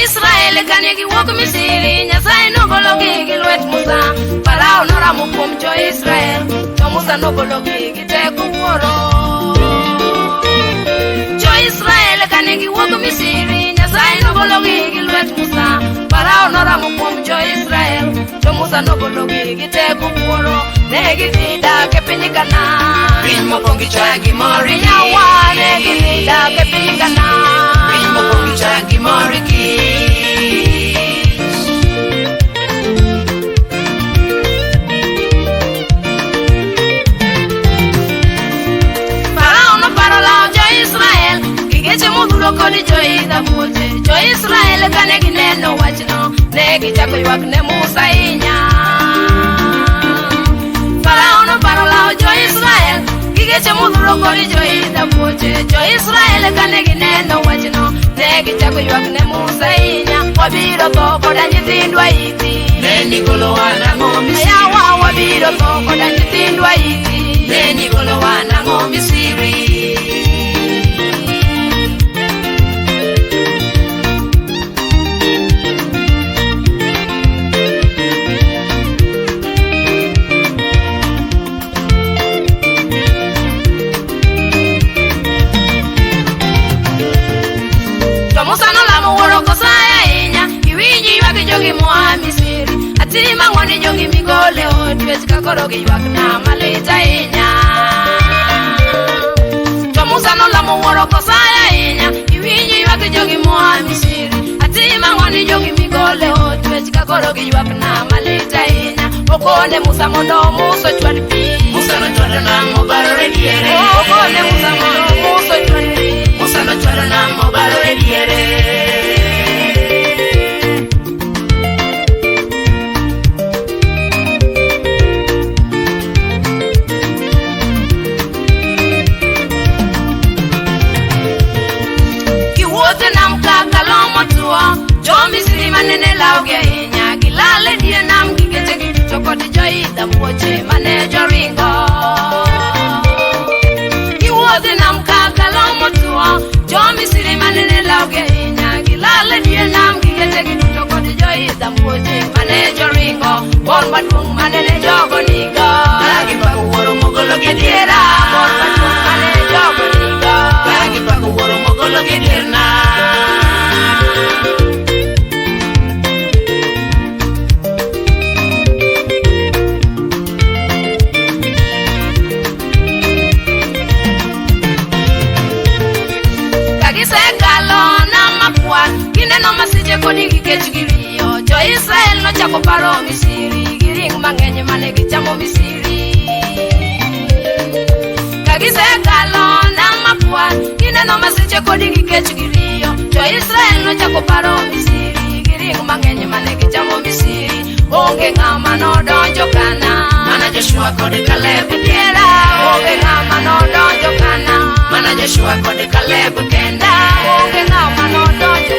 Jo-Israel kane giwuok Misri, Nyasaye nogologi gi lwet Musa. Farao noramo kuom Jo-Israel, to Musa nogologi gi teko wuoro. Jo-Israel kane giwuok Misri, Nyasaye nogologi gi lwet Musa. Farao noramo kuom Jo-Israel, to Musa nogologi gi teko wuoro. Ne gidhi dak e piny Kanaan. Piny mopong' gi chak gi mor gi Yawa ne gidhi dak e piny Kanaan. Piny mopong' gi chak gi mor kich. Farao noparo lawo jo-Israel gi geche modhuro kod joidh ambuoche. Jo-Israel kane gineno wachno, ne gichako ywak ne Musa ahinya. Farao noparo lawo jo-Israel gi geche modhuro kod joidh ambuoche. Jo-Israel kane gineno wachno, ne gichako ywak ne Musa ahinya. Wabiro tho koda nyithindwa iti. Ne nigolowa nang'o Misri? Yawa wabiro tho koda nyithindwa iti. Ne nigolowa nang'o Misri? To Musa nolamo wuoro kosaye ahinya, iwinji ywak jogi moa Misri. Atim ang'o ni jogi migole od twech ka koro giywak na malit ahinya. To Musa nolamo wuoro kosaye ahinya, iwinji ywak jogi moa Misri. Atim ang'o ni jogi migole od twech ka koro giywak na malit ahinya. Okone Musa mondo Musa ochwad pi. Musa nochwado nam mobarore diere. Okone Musa mondo Musa ochwad pi. Musa nochwado nam mobarore diere. Giwuotho e nam kaka lomo tuo, jo-Misri manene lawogi ahinya, gilal e dier nam gi gechegi duto kod joidh ambuoche mane joringo. Giwuotho e nam kaka lomo tuo, jo-Misri manene lawogi ahinya, gilal e dier nam gi gechegi duto kod joidh ambuoche mane joringo. Mor maduong' manene jogo nigo. Ka gipako wuoro mogologi e dier Mor maduong' mane jogo nigo. Ka gipako wuoro mogologi e dier nam. Ka gisekalo nam makwar, gineno masiche kod gi kech gi riyo. Jo-Israel nochako paro Misri, gi ring mang'eny mane gichamo Misri. Ka gisekalo nam makwar, gineno masiche kod gi kech gi riyo. Jo-Israel nochako paro Misri, gi ring mang'eny mane gichamo Misri. Onge ng'ama nodonjo Kanaan. Mana Joshua kod Kaleb Adiera, onge ng'ama nodonjo Kanaan. Mana Joshua kod Kaleb kenda. Onge ng'ama nodonjo